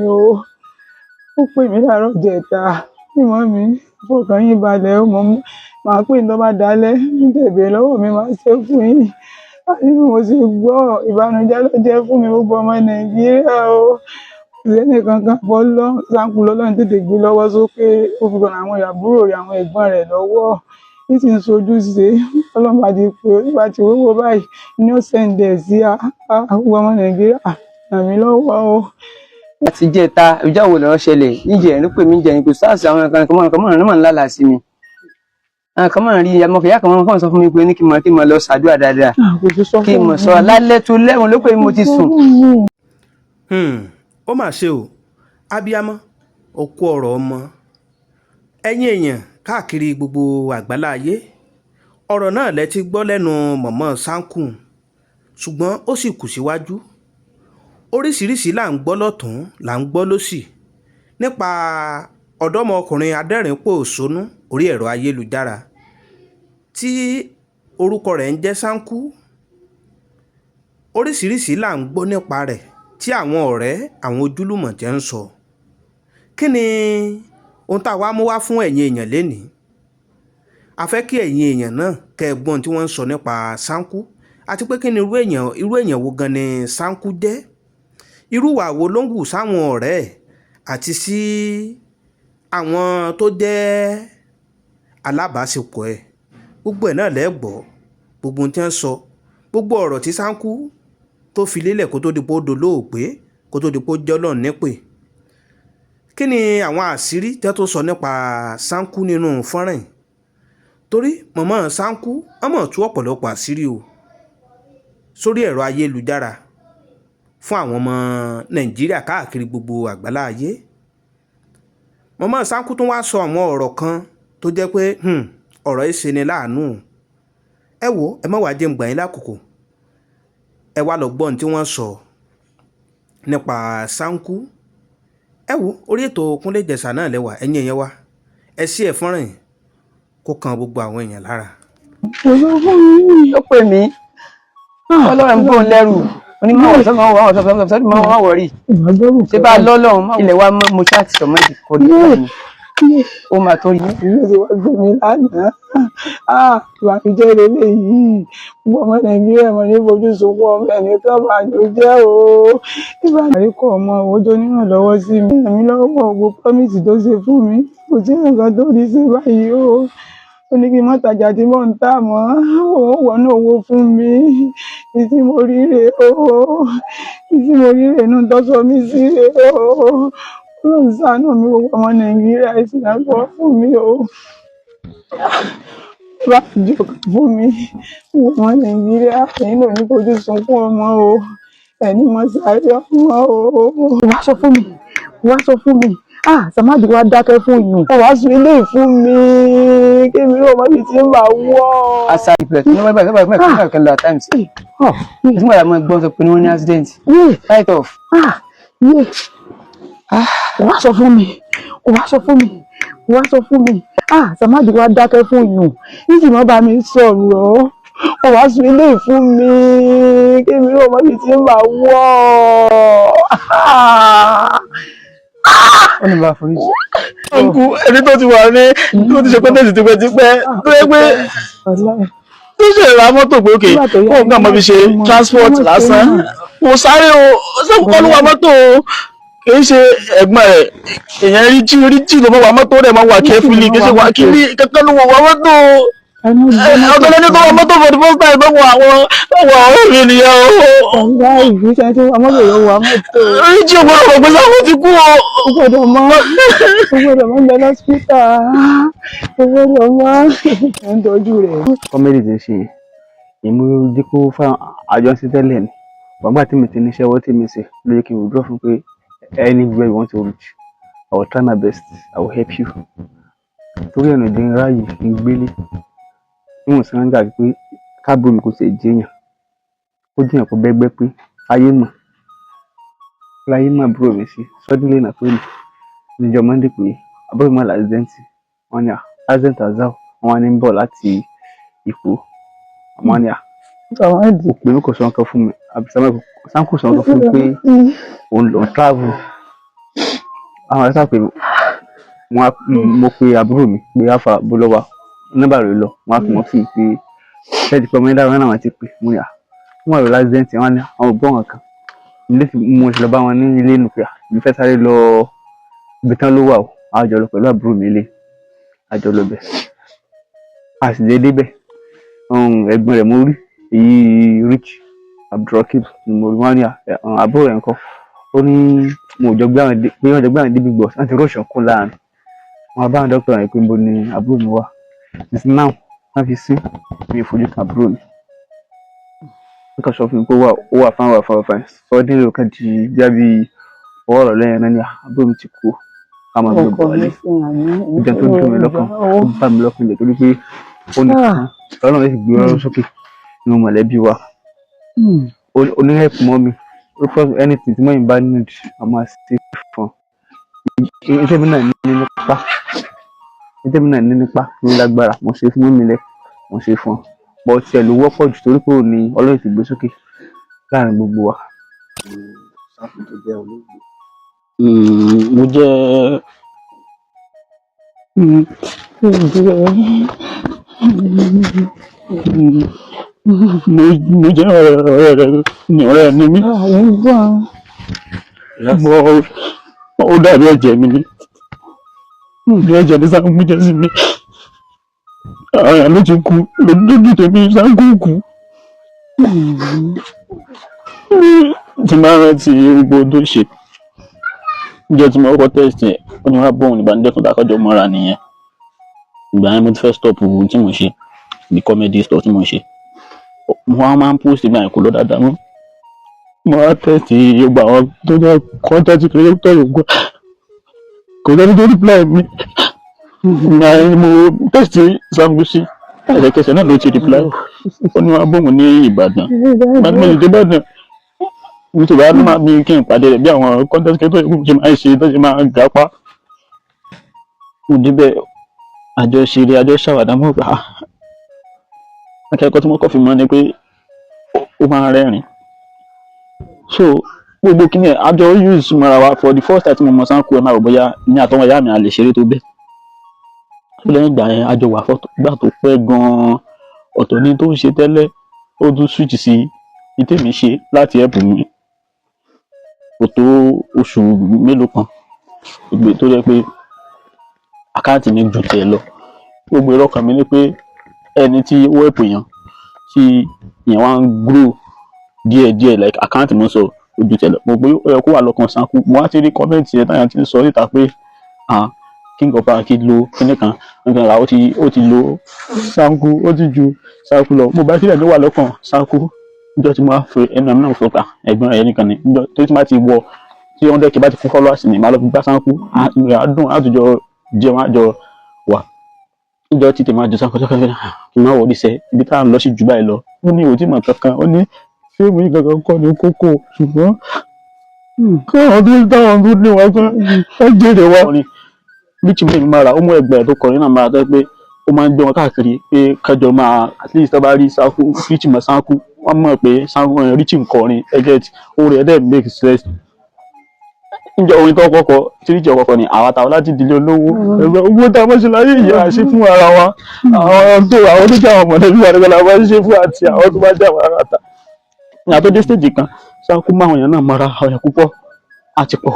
o. Ó pè mí láàárọ̀ jẹta ní mọ́ mi, fọkàn yín balẹ̀ ó, mọ̀ máa pè ní tó bá dalẹ̀ ní tẹ̀bẹ̀ lọ́wọ́ mi, máa ṣe fún yín. Àti bí mo ṣe gbọ́, ìbànújẹ́ ló jẹ́ fún mi, gbogbo ọmọ Nàìjíríà o. Kò sẹ́ni kankan bọ́ lọ sáńkù lọ́lọ́run tètè gbé lọ́wọ́ sókè, ó fi gbọ́n àwọn àbúrò rẹ̀, àwọn ẹ̀gbọ́n rẹ̀ lọ́wọ́, ní sì ń sojú ṣe. Ọlọ́run bá ti pé bá ti wówó báyìí ní ó sẹ́ǹdẹ̀ sí àwọn ọmọ Nàìjíríà, ràn mí lọ́wọ́ o. Láti jẹta ìjọ wo lọ́rọ̀ ṣẹlẹ̀ níjẹ̀ ní pè mí jẹ ní pé SARS, àwọn kan kan kan mọ̀ ń lálàá sí mi, àwọn kan mọ̀ rí ọmọkùnrin kan mọ̀ sọ fún mi pé ní kí n mọ̀ lọ ṣàdúrà dáadáa, kí n mọ̀ sọ lálẹ́ tó lẹ́wọ̀n ló pé mo ti sùn. Ó mà ṣe o, abiyamọ ó kú ọ̀rọ̀ ọmọ. Ẹ̀yin èèyàn káàkiri gbogbo àgbálá ayé, ọ̀rọ̀ náà lẹ ti gbọ́ lẹ́nu mọ̀mọ́ Sáńkù, ṣùgbọ́n ó sì kù síwájú. Oríṣiríṣi là ń gbọ́ lọ́tún, là ń gbọ́ lọ́sì nípa ọ̀dọ́mọkùnrin adẹ́rìn-pọ̀ṣónú orí ẹ̀rọ ayélujára tí orúkọ rẹ̀ ń jẹ́ Sáńkù. Oríṣiríṣi là ń gbọ́ nípa rẹ̀ tí àwọn ọ̀rẹ́, àwọn ojúlùmọ̀ jẹ́ ń sọ. Kí ni ohun tá a wá mú wá fún ẹ̀yin èèyàn lénìí? A fẹ́ kí ẹ̀yin èèyàn náà kẹ́ ẹ gbọ́n tí wọ́n ń sọ nípa Sáńkù, àti pé kí ni irú èèyàn wo gan ni Sáńkù jẹ́, irú ìwà wo ló ń hù sáwọn ọ̀rẹ́ ẹ̀ àti sí àwọn tó jẹ́ alábàáṣepọ̀ ẹ̀. Gbogbo ẹ̀ náà lẹ́gbọ̀ọ́, gbogbo ohun tí wọ́n sọ, gbogbo ọ̀rọ̀ tí Sáńkù tó fi lélẹ̀ kó tó di pé ó dolóògbé, kó tó di pé ó jẹ́ Ọlọ́run nípè. Kí ni àwọn àṣírí tí wọ́n tó sọ nípa Sáńkù nínú fọ́nrán yìí? Torí mọ̀mọ́ Sáńkù, wọ́n mọ̀ tú ọ̀pọ̀lọpọ̀ àṣírí o sórí ẹ̀rọ ayélujára fún àwọn ọmọ Nàìjíríà káàkiri gbogbo àgbálá ayé. Mọ̀mọ́ Sáńkù tún wá sọ àwọn ọ̀rọ̀ kan tó jẹ́ pé ọ̀rọ̀ yìí ṣe ni láàánú. Ẹ wo, ẹ má wàá jẹ́ ń gbà yín lákòókò, ẹ wá lọ gbọ́ ohun tí wọ́n sọ nípa Sáńkù. Ẹ wo, orí ètò Kúnlé Ìjẹ̀ṣà náà lẹ́wà. Ẹ̀yin èèyàn wa, ẹ sí ẹ̀ fọ́nrán yìí kó kan gbogbo àwọn èèyàn lára. Kò sọ fún mi. Ó pè mí, ọlọ́run ń bọ̀ lẹ́rù onímọ̀ wọ̀ sọ́mọ́ wọ̀ sọ́mọ́ sọ́mọ́ wọ̀ wọ̀ rí. Ṣé bá lọ́lọ́run ilẹ̀ wa mọ́, mo ṣáà ti sọ̀mọ́ ìdí kò rí báyìí, ó máa tó rí. Ìlú ti wá gbé mi lánàá, ìbànújẹ́ lélẹ́yìí. Gbogbo ọmọ Nàìjíríà mọ̀ ní fojú sunkún ọmọ ẹnìkan, bànújẹ́ o. Ìbànújẹ́ kọ̀ ọmọ ojú onírànlọ́wọ́ sí mi, ràn mí lọ́wọ́. Gbogbo promise tó ṣe fún mi, kò sí nǹkan tó rí ṣe báyìí o. Ó ní kí n má tajà tí mò ń tà mọ́, òun wọnú owó fún mi. Ìtí mo rí rè o, ìtí mo rí rè inú tọ́sọ mi sí rè o. Ọlọ́run ṣàánú mi. Gbogbo ọmọ Nàìjíríà, ìsìnàgbọ́ fún mi o, bá jọ fún mi. Gbogbo ọmọ Nàìjíríà, ẹ̀yin náà ní fojú sunkún ọmọ o, ẹni mọ sáré ọmọ o. Wá sọ fún mi, wá sọ fún mi. Ah, Samadi wá dákẹ́ fún yìí. Ó wá sọ ilé fún mi, kémi náà má fi ti ń bà wọ́. Asa ìpìlẹ̀ tó ní wọ́n báyìí báyìí báyìí báyìí kan lọ at times tí mo yà máa gbọ́n sọ pé wọ́n ní accident right off. Wá sọ fún mi, wá sọ fún mi, wá sọ fún mi. Ah, Samadi wá dákẹ́ fún yìí, níṣì má bá mi sọ̀rọ̀. Ó wá sọ ilé fún mi, kémi náà má fi ti ń bà wọ́. Ó ní bá foríjì. Ọ̀nkú ẹni tó ti wà ní tó ti ṣe pẹ́tẹ́sì tipẹ́tipẹ́, tó yẹ pé tó ṣe ra mọ́tò pé òkè kóun náà mọ̀ fi ṣe transport lásán, kò sáré o. Ṣé kọ́ ló wa mọ́tò o? Kì í ṣe ẹ̀gbọ́n rẹ̀, èèyàn rí jí rí jí ló mọ̀ wa mọ́tò rẹ̀, máa wà carefully, kì í ṣe wà kíní kankan ló wọ̀ wa mọ́tò o. Ọ̀tọ̀ lẹni tó wa mọ́tò for the first time lọ́wọ́ àwọn lọ́wọ́ ọ̀rẹ́ mi nìyẹn o. Ọ̀gá ìgbésẹ̀ tí wọ́n mọ́tò yóò wà mọ́tò. Rí jí o gbọ́dọ̀ mọ̀ pé sáwọn ti kú o. Ó gbọ́dọ̀ mọ́, ó gbọ́dọ̀ mọ́ bẹ lọ́sítà, ó gbọ́dọ̀ mọ́ ẹ̀ ń tọ́jú rẹ̀. Comedy ti ń ṣe èmi jẹ́ kó fáwọn àjọ ń ṣe tẹ́lẹ̀ ni gbàgbà tí mi ti níṣẹ́ ọwọ́ tí mi ṣe ló yẹ kí n withdraw fún pé anywhere you want to reach, I will try my best, I will help you. Torí ẹ̀nà ìdí ráàyè kí n gbélé níwọ̀n sí ráńgà pé káàbọ̀ mi kò sì jẹ́yàn, kó jẹ́yàn, kó bẹ́gbẹ́ pé ayé mọ̀ láyé mọ̀ àbúrò mi sí. Suddenly náà pé mi níjọ́ Monday pé àbúrò mi wà l'accident. Wọ́n ní à accident azao, wọ́n ní ń bọ̀ láti Èkó. Wọ́n ní à kò pè mí, kò sọ nǹkan fún mi, àbí Sáńkù sọ nǹkan fún mi pé òun lòún travel. Àwọn ọ̀rẹ́ sàpè wọn, mo pe àbúrò mi pé àfà bó lọ́wọ́ nọ́mbà rẹ̀ lọ. Wọn á fi wọn fi pé ṣé ti pẹ́ ọmọ yẹn dára náà, wọn ti pè mo yà wọn rò l'accident. Wọn ní àwọn ò gbọ́ wọn kan ilé tí mo ti lọ bá wọn ní ilé nù pé mi fẹ́ sáré lọ ibi tán ló wà o. A jọ lọ pẹ̀lú àbúrò mi ilé, a jọ lọ bẹ̀, a sì dé débẹ̀. Ẹ̀gbọ́n rẹ̀ mo rí, èyí Rich Abdulrakib ni mo rí. Wọn ní àbúrò rẹ̀ ńkọ́? Ó ní mo ò jọ gbé àwọn pé wọ́n jọ gbé àwọn débi gbọ̀, wọ́n ti rush kún láàrin wọn bá àwọn dókítà rẹ̀ pé níbo ni àbúrò mi wà. Since now wọ́n fi sí mi ò fojú kan àbúrò mi. Wọ́n kàn sọ fún mi pé ó wà fine, wà fine, wà fine. Suddenly ó kàn di bí i ọwọ́ ọ̀rọ̀ lẹ́yìn náà ní àbúrò mi ti kú, ká máa gbé bọ̀ wálé. Ìjẹun tó dùn mí lọ́kàn, ó bà mí lọ́kàn jẹ́ torí pé ó nìkan Ọlọ́run sì gbé ọ̀rọ̀ sókè nínú mọ̀lẹ́bí wa. Ó ní help mọ́ mi, ó fọ́ anything tí mọ́yìn bá need, a máa ṣe fún un. Iṣẹ́ mi náà ní nípa, iṣẹ́ mi náà ní nípa ní lágbára, mo ṣe fún mọ́mi lẹ̀, mo ṣe fún un, but tiẹ̀ ló wọ́pọ̀ jù torí pé òun ni Ọlọ́run ti gbé sókè láàrin gbogbo wa. Sáfù tó jẹ́ olóògbé. Mo jẹ́ mo jẹ́ ọ̀rẹ́ rẹ̀ ní ọ̀rẹ́ ni mí. Mo ó dàbí ẹ̀jẹ̀ mi ni, bí ẹ̀jẹ̀ ní Sáńkú jẹ́ sí mi. Àwọn èèyàn ló ti kú lójú tèmi, Sáńkú kú. Tí máa rántí gbogbo ohun tó ṣe níjọ́ tí mo kọ́kọ́ text ẹ̀, ó ní wá bóun ìbànújẹ́ tó dákọ́jọ́ mọ́ra nìyẹn. Ìgbà yẹn mo ti fẹ́ stop ohun tí mò ń ṣe, the comedy stuff tí mò ń ṣe. Mo wá máa ń post, ìgbà yẹn kò lọ dáadáa mọ́. Mo wá text gbogbo àwọn tó jẹ́ content creator yòókù, kò sẹ́ni tó reply mi. Ìgbà yẹn mo text Sangusi, ẹsẹ̀kẹsẹ̀ náà ló ti reply. Ó ní wá bóun ní Ìbàdàn. Ìgbà tí mo sì dé Ìbàdàn, mo ti wá ní máa bí kí n pàdé rẹ̀ bí àwọn content creator yòókù ṣe máa ń ṣe, tó ṣe máa ń gapá. Mo débẹ̀, àjọ ṣeré, àjọ ṣàwàdà. Mọ́ gbà akẹ́kọ̀ọ́ tí mo kọ́ fi mọ̀ ni pé ó máa ń rẹ́rìn. So gbogbo kíni ẹ̀ àjọ use mọ́ra wa. For the first time tí mo mọ Sanku, ẹ̀ máa rò bóyá ní àtọwọ́ ìyá mi a lè ṣeré tó bẹ́ẹ̀. So lẹ́yìn ìgbà yẹn, àjọ wà fọ́ gbà tó pẹ́ gan-an. Ọ̀tọ̀ ní tó ń ṣe tẹ́lẹ̀, ó tún switch sí ní tèmi ṣe láti help mi. Kò tó oṣù mélòó kan ìgbè tó jẹ́ pé account mi ju tiẹ̀ lọ. Gbogbo èrò ọkàn mi ni pé ẹni tí ó help èèyàn, tí èèyàn wá ń grow díẹ̀díẹ̀, like account mo sọ ojú tiẹ̀ lọ, mo pé ó yẹ kó wà lọ́kàn Sanku. Mo wá ti rí comment yẹn táyà ti ń sọ níta pé, ah, King of Prank lo kíní kan nǹkan rà, ó ti lo Sanku, ó ti ju Sanku lọ. Mo bá sílẹ̀ ló wà lọ́kàn Sanku. Níjọ́ tí mo wá fi ẹnu àmì náà sọ pé ẹ̀gbọ́n rẹ̀ nìkan ni, níjọ́ tó ti máa ti wọ tí 100K bá ti fún followers mi, màá lọ fi gbá Sanku rẹ̀, á dùn, á tún jọ jẹun, á jọ wà. Níjọ́ tí tèmi máa jọ Sanku tó kàn kí n má wọlé sẹ́ ibi tá à ń lọ sí jù báyìí lọ. Ó ní òtí mọ̀ kankan, ó ní fíìmù yìí kankan kọ́ ni kókó, ṣùgbọ́n káwọn tó táwọn tó ní wọn kan ẹ jèrè wa. Bí tí mi máa rà, ó mú ẹgbẹ́ rẹ̀ tó kọrin náà máa tọ́ pé ó máa ń gbé wọn káàkiri pé kájọ máa, at least tó bá rí Sanku, Richie mọ̀ Sanku, wọ́n mọ̀ pé Sanku Richie ń kọrin ẹgẹ́ orin ẹ̀ dẹ̀ make sense. Níjọ́ orin tó kọ́kọ́ tí Richie kọ́kọ́ ni àwa táwọn láti ìdílé olówó, ẹgbẹ́ owó tá a mọ̀ ṣe láyé ìyá ṣe fún ara wa, àwọn tó jẹ́ àwọn mọ̀lẹ́bí wa nígbà la máa ń ṣe fún, àti àwọn tó bá jẹ́ àwọn ará ta. Ìyá tó dé stage kan, Sanku máa àwọn èèyàn náà mọ́ra ọ̀yàn púpọ̀ àti pọ̀.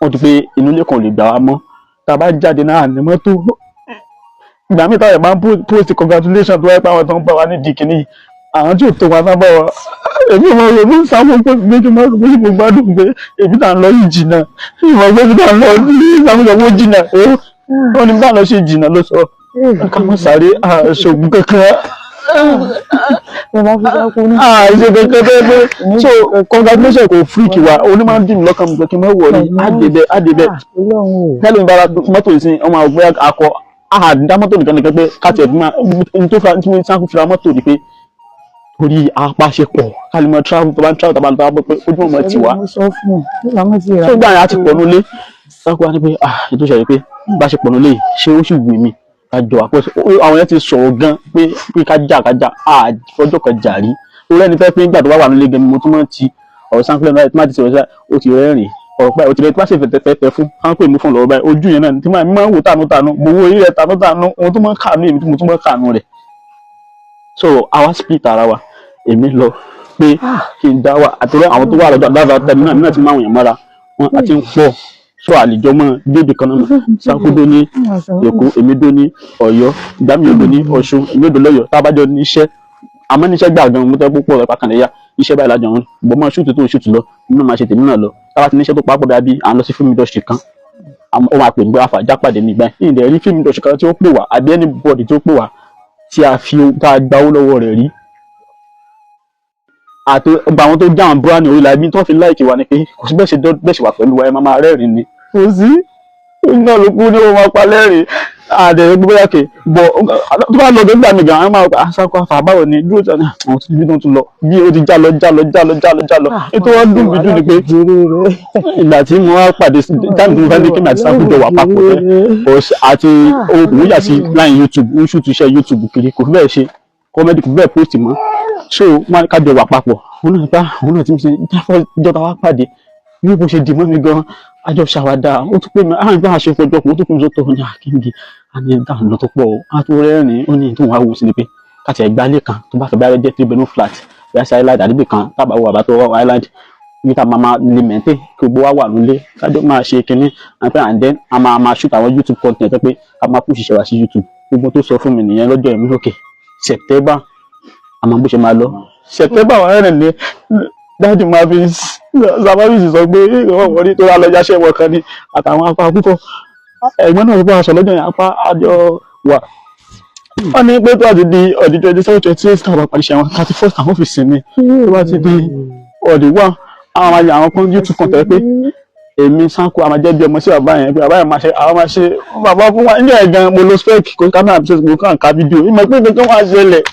Wọ́n ti pé inú ilé kan ò lè gbà wá mọ́. Tá a bá jáde náà ní mọ́tò. Ìgbà míì táwọn ẹ̀ máa ń post congratulation tó wáyé pé àwọn tó ń bá wa nídìí kìíní yìí, àwọn tí ò tó wa náà bá wa. Èmi ò mọ̀, èmi ń sáfún pé méjì máa ń pè mo gbádùn pé èmi náà ń lọ yìí jìnnà. Ìmọ̀ pé èmi náà ń lọ ní ìsàmúlò jìnnà. Wọ́n ní bá lọ ṣe jìnnà ló sọ. Ká mọ̀ sáré àṣògùn kankan. Àṣe kankan tó pé so congratulation kò freak wa. Oní máa ń dùn mí lọ́kàn mi pé kí n má wọrí àdébẹ̀ àdébẹ̀. Tẹ́lẹ̀ mi bára mọ́tò ìsìn ọmọ àgbẹ̀ akọ àdá mọ́tò nìkan nìkan pé káàtì ẹ̀ máa n tó fa tí mo sáà fi ra mọ́tò ni pé torí apáṣepọ̀ ká lè mọ travel, tó bá ń travel, tó bá ń travel pé ojú ọmọ ti wá. Tó gbà yẹn á ti pọ̀ nulẹ̀. Sáà wá ní pé, ah, ètò ìṣẹ̀lẹ̀ pé bá ṣe pọ̀ nulẹ̀ yìí, ṣé ó sì wù mí ká jọ àpò. Àwọn yẹn ti sọ̀rọ̀ gan pé ká jà, ká jà, àfọjọ́ kan jà rí orí ẹni fẹ́ pé nígbà tó bá wà nílé gan, mo tún máa ń ti ọ̀rọ̀ sáńkúlẹ̀ náà tí má ti sọ̀rọ̀ sí, ó ti rẹ́rìn. Ọ̀rọ̀ pé òtítọ́ tí wọ́n ṣe fẹ̀tẹ̀fẹ̀tẹ̀ fún káwọn pè mí fún lọ́wọ́ báyìí, ojú yẹn náà tí máa ń wò tànú-tànú, mo wo orí rẹ̀ tànú-tànú, ohun tó máa ń kànú èmi tí mo tún máa ń kànú rẹ̀. So àwa split ara wa. Èmi lọ pé kí n dá wà àtúrọ̀ àwọn tó wà lọ́dọ̀ dáadáa tẹ̀mí náà, mi náà ti máa wọ̀nyàn mọ́ra wọn àti ń pọ̀, so àlejò mọ́ débì kan náà. Sanko dó ní Èkó, èmi dó ní Ọ̀yọ́, ìgbà mi ò dó ní Ọ̀ṣun, èmi ò dó lọ́yọ̀ọ́. Tá a bá jọ níṣẹ́, àmọ́ níṣẹ́ gbà gan mo tẹ́ púpọ̀ rẹ̀ pàkànlẹ̀ yá iṣẹ́ báyìí lájọ wọn bọ̀ mọ́ shoot tó ń shoot lọ, nínú máa ṣe tèmi náà lọ. Tá a bá ti níṣẹ́ tó papọ̀ dàbí à ń lọ sí film industry kan, ó máa pè ní pé àfà jápàdé ní ìgbà yìí. Ìdẹ̀ rí film industry kan tí ó pè wá àbí anybody tí ó pè wá tí a fi tá a gba owó lọ́wọ́ rẹ̀ rí, àti ọgbà àwọn tó já àwọn brand orí ibi tó fi like wa ni pé kò sí bẹ́ẹ̀ ṣe wà pẹ̀lú wa, ẹ máa máa rẹ́rìn ni. Kò sí náà ló kú ní wọn máa pa lẹ́rìn àdẹ̀rẹ̀ gbogbo yàkè bọ̀ tó bá lọ gbà mí gan, àwọn máa aṣáko àfà báwo ni dúró tí àwọn tó bí tó tún lọ bí ó ti já lọ já lọ já lọ já lọ já lọ. Ètò wọn dùn mí dùn ni pé ìgbà tí mo wá pàdé táìmù tí mo fẹ́ ní kí mi àti Sanko jọ wà papọ̀ tẹ́ àti òun yà sí line YouTube, ń shoot iṣẹ́ YouTube kiri, kò fi bẹ́ẹ̀ ṣe comedy, kò fi bẹ́ẹ̀ post mọ́, so wọn ká jọ wà papọ̀. Òun náà bá òun náà ti ń ṣe ìjọba wa pàdé bí bó ṣe dì mọ́ mi gan, àjọ ṣàwádà. Ó tún pè mí àwọn ìgbà àṣepọ̀ jọpọ̀, ó tún pè mí sọ́tọ̀ ní àkíngì àní ẹ̀dá ọ̀nà tó pọ̀. Ó á tún rẹ́rìn-ín, ó ní tó wàá wò sí ni pé káti ẹ̀ gbálẹ̀ kan tó bá fẹ́ bá jẹ́ three bedroom flat bóyá sí island àdúgbò kan tábà wọ àbá tó wà island níbi tá a máa lè maintain kí gbogbo wa wà nílé, kájọ máa ṣe kinní and then a máa shoot àwọn YouTube content tó pé a máa push iṣẹ́ wa sí YouTube. Gbogbo tó sọ fún mi nìyẹn lọ́jọ́ ẹ̀mí òkè September, àmọ́ bó ṣe máa lọ September wà rẹ̀ ní dáàdì máa fi sábàbíìsì sọ pé ìwọ̀n wọlé tó rà lọ yáṣẹ́ wọn kan ní àtàwọn apá púpọ̀ ẹ̀gbọ́n náà ló bá aṣọ lọ́jọ́ yẹn, apá àjọ wà. Wọ́n ní pé tó bá ti di ọ̀dí 27, 28 táwọn bá parí iṣẹ́ wọn, 31st àwọn fi sinmi. Tó bá ti di ọ̀dí 1, àwọn máa yẹ àwọn kan YouTube kan tẹ̀ pé èmi Sanko a máa jẹ́ bí ọmọ sí bàbá yẹn, pé bàbá yẹn máa ṣe, àwọn máa ṣe bàbá fún wa níjọ́ yẹn gan. Mo lo spec kò kámẹ́rà bí mo kàn ká fídíò ìmọ̀ pé nǹkan kan wá ṣẹlẹ̀.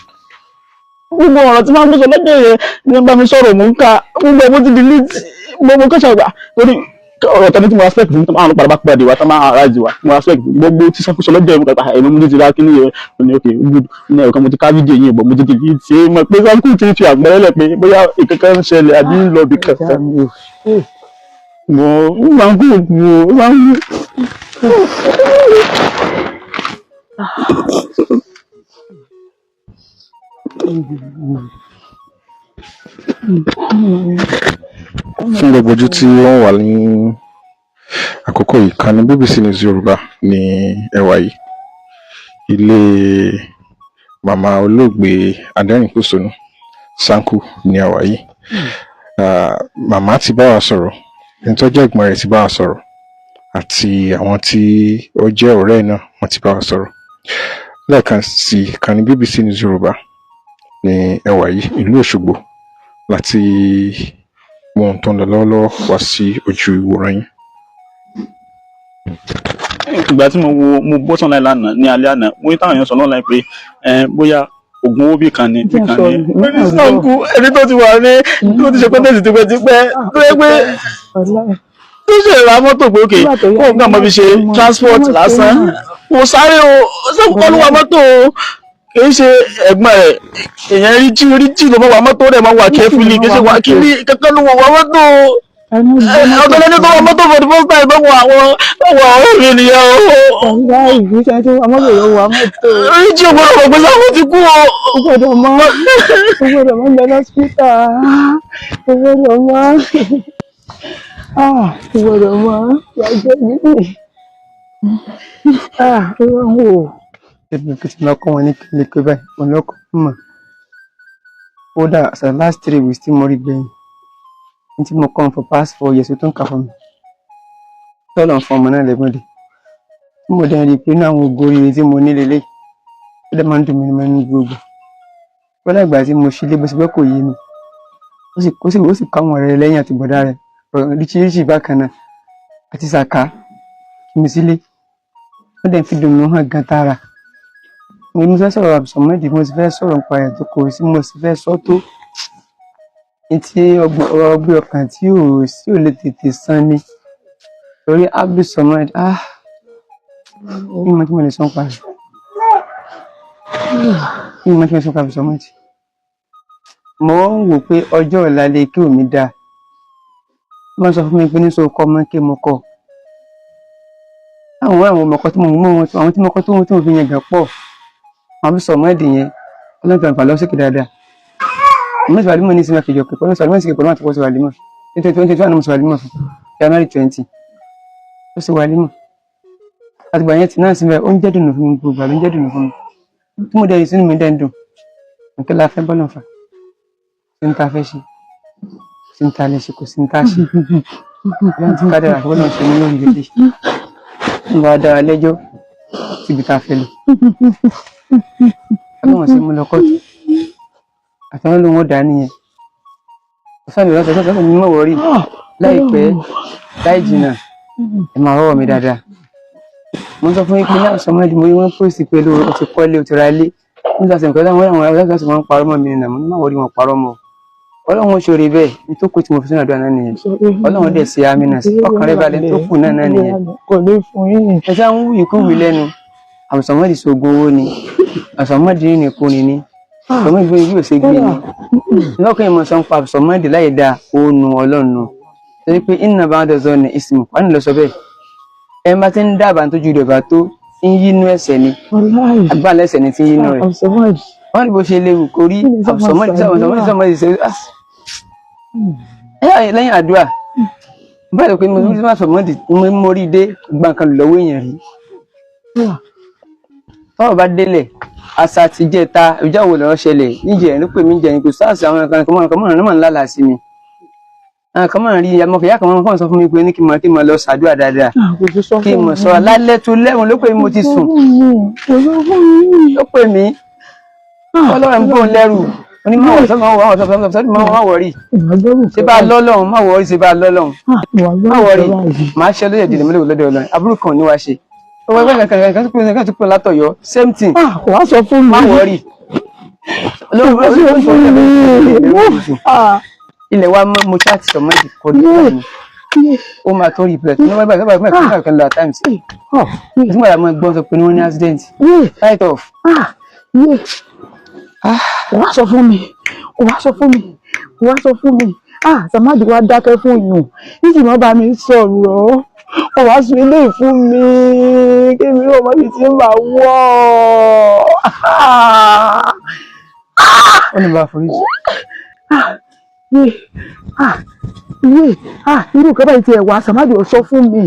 Gbogbo ọ̀rọ̀ tí máa ń sọ lọ́jọ́ yẹn ní wọ́n bá mi sọ̀rọ̀, mò ń ka gbogbo ẹ̀, mo ti delete gbogbo kọ́ṣà gbà torí ọ̀rọ̀ tẹ́lẹ̀ tí mo respect fún àwọn ọlọ́pàá bá pàdé wa tó máa aráàlú wa. Mo respect gbogbo tí Sanko sọ lọ́jọ́ yẹn, mo kàgbà ẹ̀rọ mo ti ra kíní yẹn. Mo ní okay, good, ní ẹ̀rọ kan mo ti ká fídíò yẹn bọ̀, mo ti delete ṣe mọ̀ pé Sanko ti fi àgbẹ̀rẹ̀ lẹ̀ pé bóyá ìkankan ń ṣẹlẹ̀ àbí ń lọ ibì kankan. Mo Sanko mo Sanko. Fún gbogbo ojú tí ó ń wà ní àkókò yìí, ìkànnì BBC News Yorùbá ní ẹwà yìí, ilé màmá olóògbé adẹ́rìnpòṣónú Sanku ní àwà yìí. Màmá ti bá wa sọ̀rọ̀, ẹni tó jẹ́ ẹ̀gbọ́n rẹ̀ ti bá wa sọ̀rọ̀, àti àwọn tí ó jẹ́ ọ̀rẹ́ ẹ̀ náà wọ́n ti bá wa sọ̀rọ̀. Lẹ́ẹ̀kan sí, ìkànnì BBC News Yorùbá ní ẹwà yìí, ìlú Òṣogbo láti mú ohun tó ń lọ lọ́wọ́lọ́wọ́ wá sí ojú ìwòran yín. Ìgbà tí mo wo mo bọ́ sọ́nà lánàá ní alẹ́ àná, mo ní táwọn èèyàn sọ lọ́nà pé bóyá oògùn owó bí kan ní bí kan ní. Sanko ẹni tó ti wà ní tó ti ṣe pẹ́tẹ́sì tipẹ́tipẹ́ tó yẹ pé tó ṣe ra mọ́tò pé òkè kóun kàn máa fi ṣe transport lásán, kò sáré o. Sanko kọ́ ló wa mọ́tò o, kì í ṣe ẹ̀gbọ́n rẹ̀. Èèyàn rí jí rí jí ló máa wa mọ́tò rẹ̀, máa wà carefully, kì í ṣe wà kí ní kankan ló wà mọ́tò o. Ọ̀tọ̀ lẹ́ni tó wa mọ́tò for the first time lọ́wọ́ àwọn lọ́wọ́ ọ̀rẹ́ mi nìyẹn o. Ọ̀gá ìgbésẹ̀ tí wọ́n mọ́tò ló wà mọ́tò. Rí jí o gbọ́dọ̀ mọ̀ pé Sanko ti kú o. Ó gbọ́dọ̀ mọ̀, ó gbọ́dọ̀ mọ̀ ń bẹ lọ́sítà, ó gbọ́dọ̀ mọ̀, ó gbọ́dọ̀ mọ̀ yàgbẹ́ mi. Ó wọ́n wò. Ebi kí ti lọ kọ́ wọn ní kílé pé báyìí òun lọ́kọ́ mọ̀. Ó dà as the last 3 weeks tí mo rí gbẹ̀yìn ní tí mo kọ́ wọn for past 4 years, ó tún kà fún mi tọ́lọ̀ ń fún ọmọ náà lẹ́gbọ̀n dé tí mo dẹ̀ rí i pé inú àwọn ògo oríire tí mo ní lélẹ̀, ó dẹ̀ máa ń dùn mí ní gbogbo kódà ìgbà tí mo ṣí ilé bó ṣe pé kò yé mi, ó sì kọ́ àwọn ọ̀rẹ́ rẹ̀ lẹ́yìn àti bọ̀dá rẹ̀ ríṣiríṣi bákan náà àti sàká kí mi sílé, ó dẹ̀ fi dùn mí hàn gan tààrà. Mo fẹ́ sọ̀rọ̀ Abdulsamad, mo sì fẹ́ sọ̀rọ̀ nípa ẹ̀ tó kò sí, mo sì fẹ́ sọ tó ní tí ọgbẹ́ ọkàn tí ò sí ò lè tètè san ni torí Abdulsamad, ní mo tí mo lè sọ nípa rẹ̀, ní mo tí mo lè sọ nípa Abdulsamad. Mo ń wò pé ọjọ́ ọ̀la lè kí omi dáa. Wọ́n sọ fún mi pé ní sọ kọ́ ọmọ kí mo kọ́. Àwọn ọmọkọ tí mo mú wọn, àwọn tí mo kọ́ tó tí mo fi yẹn gàn pọ̀. Àwọn fi sọ ọmọ ẹ̀dì yẹn, ọlọ́run fà lọ́sọ̀kè dáadáa. Mo ní sọ̀rọ̀ ní sinmi àkejì ọ̀pẹ̀ pẹ̀lú sọ̀rọ̀ sí pẹ̀lú àti kọ́ sọ̀rọ̀ àlímọ̀. 2021 ni mo sọ̀rọ̀ àlímọ̀ fún January 20. Ó sì wà àlímọ̀. Àtìgbà yẹn ti náà síbẹ̀, ó ń jẹ́ dùnú fún mi, gbogbo àló ń jẹ́ dùnú fún mi. Tí mo dẹ̀ sínú mi dẹ̀ ń dùn. Nǹkan la fẹ́ bọ́lọ̀ fà. Sí ní ta fẹ́ ṣe. Sí ní ta lè ṣe, kò sí ní ta ṣe. Ọlọ́run ti kádàrá kó lọ́n ṣe ní lórí ilé. Ń bá dára lẹ́jọ́ síbi tá a fẹ́ lọ. Ọlọ́run ṣe mú lọ kóòtù. Àtàwọn lóun ó dá nìyẹn. Ọ̀sán mi lọ́sọ̀ sọ́sọ́ mi mọ̀ wọ́rí. Láìpẹ́ láì jìnnà, ẹ máa rọ́wọ́ mi dáadáa. Mo sọ fún yín pé ní àṣọ mọ́ẹ́dì mo rí wọ́n pèsè pẹ̀lú o ti kọ́lé, o ti ra ilé. Nígbà tí nǹkan táwọn àwọn ọ̀rẹ́ wọn ń parọ́ mọ́ mi nìyẹn, mo ní má wọ́rí, wọn parọ́ mọ́. Ọlọ́run ó ṣoore bẹ́ẹ̀ ní tó kù tí mo fi sínú àdúrà náà nìyẹn. Ọlọ́run dẹ̀ ṣe àmì náà sí ọkàn rẹ̀ balẹ̀ tó kù náà náà nìyẹn. Kò ní fún yín. Ẹ ṣáà ń wí kú wí lẹ́nu. Àmùsàmọ́dì ṣoògùn owó ni. Àmùsàmọ́dì ní kò ní ní. Àmùsàmọ́dì bí yóò ṣe gbé ni. Lọ́kàn ìmọ̀ sọ ń pa àmùsàmọ́dì láì dáa ó nu Ọlọ́run nù. Torí pé inna ba'da zanni ismu, wà ní lọ sọ bẹ́ẹ̀. Ẹ bá ti ń dábàá tó ju ìdọ̀bà tó ń yínú ẹ̀ṣẹ̀ ni. Wàláì. Agbára ẹ̀ṣẹ̀ ni ti ń yínú rẹ̀. Àmùsàmọ́dì. Wọ́n ní bó ṣe léwu kò rí àmùsàmọ́dì àmùsàmọ́dì àmùsàmọ́dì ṣe lẹ́yìn àdúrà. Báyìí pé mo ti máa sọ̀mọ́dì mo rí dé gba nǹkan lọ́wọ́ èèyàn rí. Tọ́rọ̀ bá délẹ̀, àṣà ti jẹta, ìjọ wo lọ́rọ̀ ṣẹlẹ̀ níjẹ̀ ní pè mí jẹ́ ní pé SARS àwọn kan kan kan mọ̀ ń lálàá sí mi. Àwọn kan mọ̀ ń rí ọmọ ìyá kan mọ̀ kàn sọ fún mi pé ní kí n mọ̀ lọ ṣàdúrà dáadáa. Kò sọ Kí n mọ̀ sọ lálẹ́ tó lẹ́wọ̀n ló pè mí, mo ti sùn. Kò sọ fún mi. Ló pè mí. Ọlọ́run ń bò ń lẹ́rù. Mo ní má wọ̀ sọ́mọ́ wọ̀ sọ́mọ́ sọ́mọ́ má wọ̀ rí. Ìwà gbẹ́rù Ṣé bá a lọ́lọ́run má wọ̀ rí, ṣé bá a lọ́lọ́run. Ìwà Má gbẹ́rù wọ̀ rí, báyìí. màá ṣe lóye ìdílé mọ́lẹ́wò lọ́dọ̀ Ọlọ́run. Aburú kan ò ní wá ṣe. Ọwọ́ ẹgbẹ́ kan kan kan kan tó pè látọ̀yọ́ same thing. Kò wá sọ fún mi. Má wọ̀ rí. Kò wá sọ fún mi. Ilẹ̀ wa mọ́ mo chat sọmọ́ ìdí kọ́ ní ìlànà. Ó máa tó reply. Ní wọ́n bá bá bá bá kan lọ at times. Nígbà tí mo gbọ́ sọ pé wọ́n ní accident. Right off. Kò wá sọ fún mi. Kò wá sọ fún mi. Kò wá sọ fún mi. Samadi wá dákẹ́ fún yùn. Níṣì má bá mi sọ̀rọ̀. Kò wá sọ eléyìí fún mi. Kémi náà má sì ti ń bà wọ́. Ó ní bá foríjì. Irú nǹkan báyìí ti ẹ̀ wá, Samadi ò sọ fún mi.